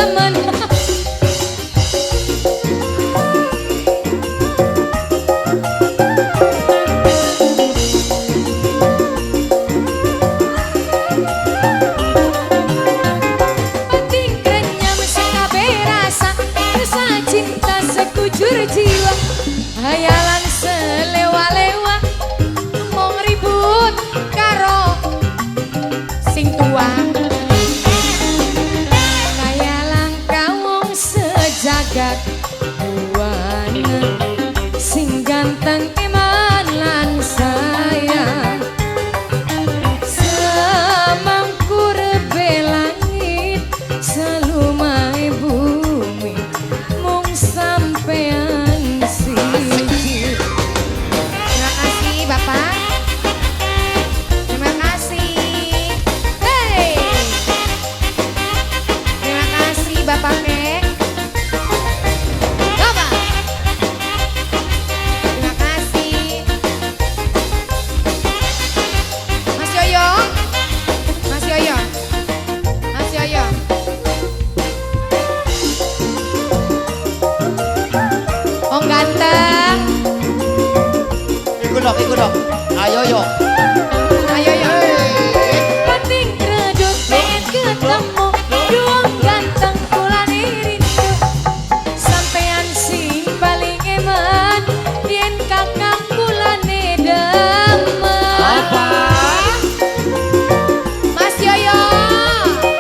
demen. Penting kenyam sekabe rasa, rasa cinta sekujur jiwa. Hayalan selewa-lewa, mong ribut karo sing tua. Kaya langka wong sejagat buana, sing ganteng iman lan sayang. Semangkur langit selumai bumi, mung sampean siji. Terima kasih Bapak. Terima kasih. Hey. Terima kasih Bapak Kek. Bapak. Terima kasih. Mas Yoyo. Mas Yoyo. Mas Yoyo. Om ganteng. Iku dok, iku dok. Ayo yo. Ayo yo. Penting kredut pengen ketemu, duang ganteng kulane rindu. Sampean sing paling eman, yen kakang kulane demen. Apa? Mas Yoyo.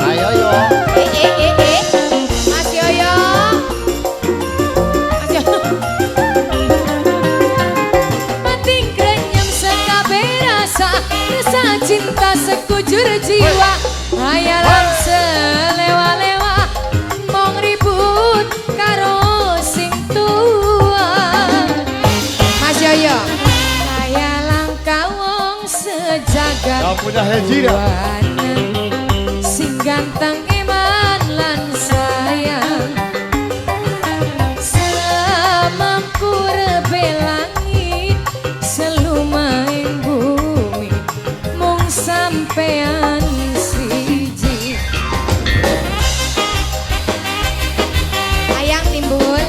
Ayo yo. Eh eh eh eh. Mas Yoyo. Mas Yoyo. Penting krenyem sekabe rasa, rasa cinta sekujur jiwa. Hayalan selewa-lewa, mong ribut karo sing tua. Mas Yoyo. Kaya langka wong sejagat Kau punya haji dah. buana, sing ganteng iman lan sayang. Semangkur langit selumaing bumi, mung sampean siji. Ayang timbul.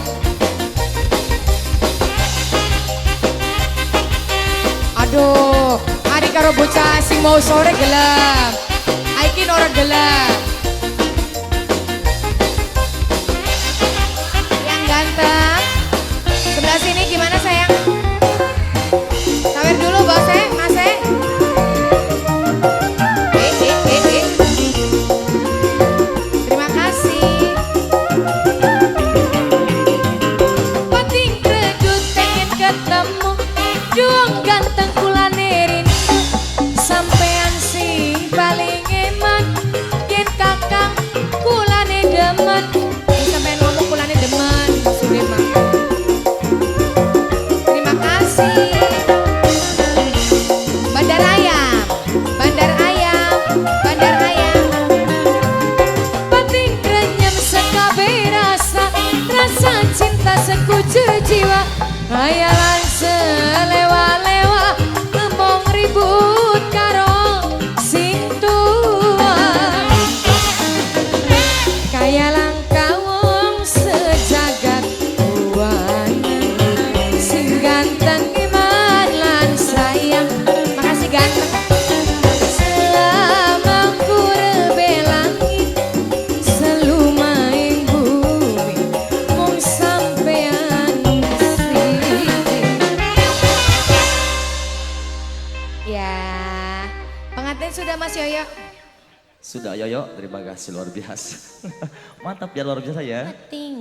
Aduh, hari karo bocah sing mau sore gelem. Aikin ora gelem. Yang ganteng. Sebelah sini gimana sayang? Sawer dulu bos Mas eh. Eh eh eh eh. Terima kasih. Penting kredut pengen ketemu, duang ganteng kulane rindu. Sampean sing paling eman, yen kakang kulane demen. Ini sampean ngomong kulane demen maksudnya mah. Terima kasih. Bandar Ayam, Bandar Ayam, Bandar Ayam. Penting krenyem sekabe rasa, rasa cinta sekujur jiwa. Hayalan selewa-lewa, ngomong ribut karo sing tua. Kaya langka wong sejagat buana, sing ganteng iman lan sayang. Makasih ganteng. Semangkur langit selumaing bumi, mung sampean siji. Ya, pengantin sudah Mas Yoyo. Sudah Yoyo, terima kasih luar biasa. Mantap ya, luar biasa ya. Penting.